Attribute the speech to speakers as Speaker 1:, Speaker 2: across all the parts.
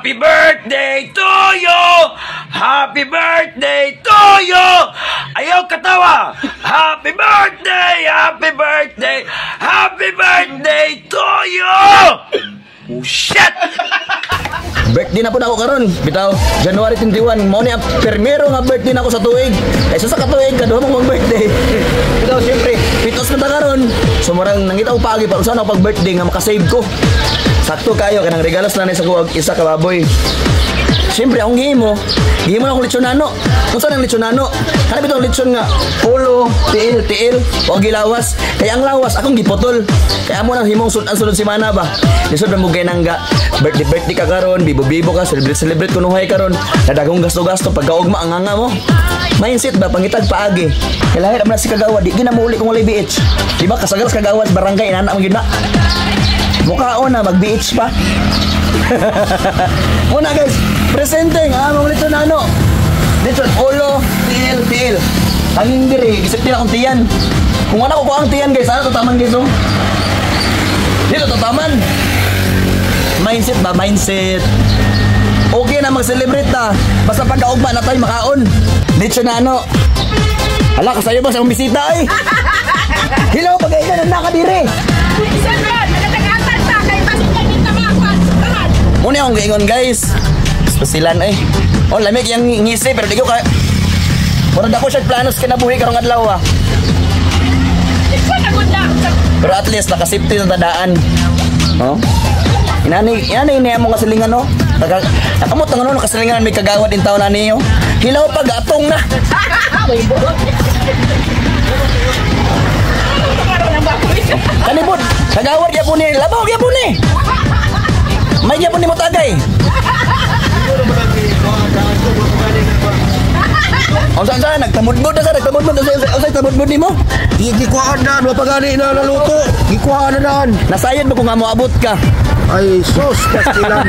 Speaker 1: Happy birthday to you! Happy birthday to you! Ayaw katawa! Happy birthday! Happy birthday! Happy birthday to you! Oh shit!
Speaker 2: Birthday na po na ako karon. Bitaw, January 21, mao ni ang primero nga birthday na ako sa tuig. Kaysa sa katuig, kaduha mo mag-birthday. Bitaw, siyempre, pitos na ta karon. So murang nangita ko paagi para usa na pag birthday nga makasave ko. Sakto kayo kanang regalos na ni sa kuwag isa ka baboy. Siyempre, akong gihimo, gihimo na akong lechonano. Unsa nang lechonano? Kana bitong lechon nga ulo, tiil, tiil, o gilawas. Kaya ang lawas akong giputol. Kaya amo nang himong sud ang sunod semana ba. Lisod ra mo kay nangga. Birthday birthday ka karon, bibo-bibo ka, celebrate celebrate kunuhay karon. Nadagong gasto-gasto pagkaugma ang nganga mo. Mindset ba pangitag paagi. Kay lahi ra man na si kagawa, di gina muuli kung walay BH. Di ba kasagal sa kagawa sa barangay inana man gyud na. Mukhaon na mag BH pa. Muna guys, presenting ang among lechon ano. Lechon ulo, tiil, tiil. Hangin diri, gisip nila akong tiyan. Kung wala ko ko ang tiyan guys, ano tataman guys oh? Dito tataman. Mindset ba? Mindset. Okay na mag-celebrate ta. Basta pagkaugma na tayo makaon. Lechon na ano. Hala, kasayo ba sa akong bisita ay? Hello, pagkainan na nakadiri. Muna akong giingon guys. Pasilan eh. Oh, lamig yang ngisi pero di ko ka. Murag ako siya planos kinabuhi karong adlaw ah. Pero at least naka-safety na tadaan. Oh. Inani, inani niya mo kasilingan no. Taga nakamot ang ano nakasilingan may kagawad din taon na niyo. Hilaw pag atong na. Kanibot, kagawad gyapon ni, labaw gyapon ni. May gyapon ni mo tagay. O saan saan nagtamudmod na sa nagtamudmod na sa unsay tamudmod nimo?
Speaker 3: Gikuhaan na, wa pa gani na naluto. Gikuhaan na daan.
Speaker 2: Nasayod mo kung nga moabot ka.
Speaker 3: Ay, sus, pastilan.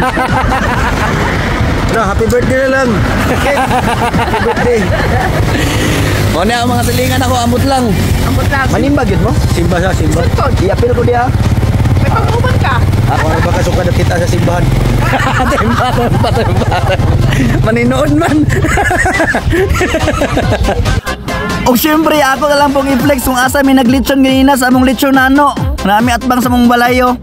Speaker 3: Na, happy birthday na lang. Okay. Happy birthday.
Speaker 2: Mo na ang mga silingan ako amot lang.
Speaker 4: Amot lang.
Speaker 2: Manimbag yun mo?
Speaker 3: Simba sa simba.
Speaker 2: I-appeal ko diha.
Speaker 4: May pag-uban ka.
Speaker 3: Ako na baka suka na kita sa simbahan.
Speaker 2: Tempa, tempa, tempa. Maninood man. Og syempre, ako na lang pong i-flex kung asa may naglitsyon ganina sa among lechon nano. Nami atbang sa mong balayo.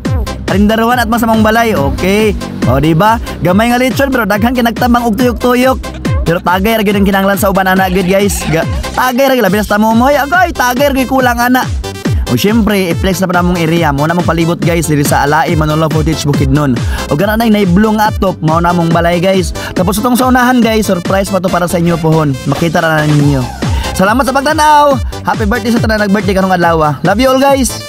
Speaker 2: Arindaruan atbang sa mong balay. Okay. O di ba? Gamay nga lechon pero daghan kay nagtabang og tuyok-tuyok. Pero tagay ra gyud ang kinahanglan sa uban ana gyud guys. Tagay ra gyud labi na sa tamomoy. Agay, tagay ra gyud kulang ana. O syempre, i-flex na pa namong area. Mo na mong palibot guys diri sa Alae, Manolo Fortich, Bukidnon. O gana na naiblong atop, mao na mong balay guys. Tapos itong sa unahan guys, surprise pa to para sa inyo pohon. Makita ra na ninyo. Salamat sa pagtanaw. Happy birthday sa tanan nag-birthday karong adlaw. Love you all guys.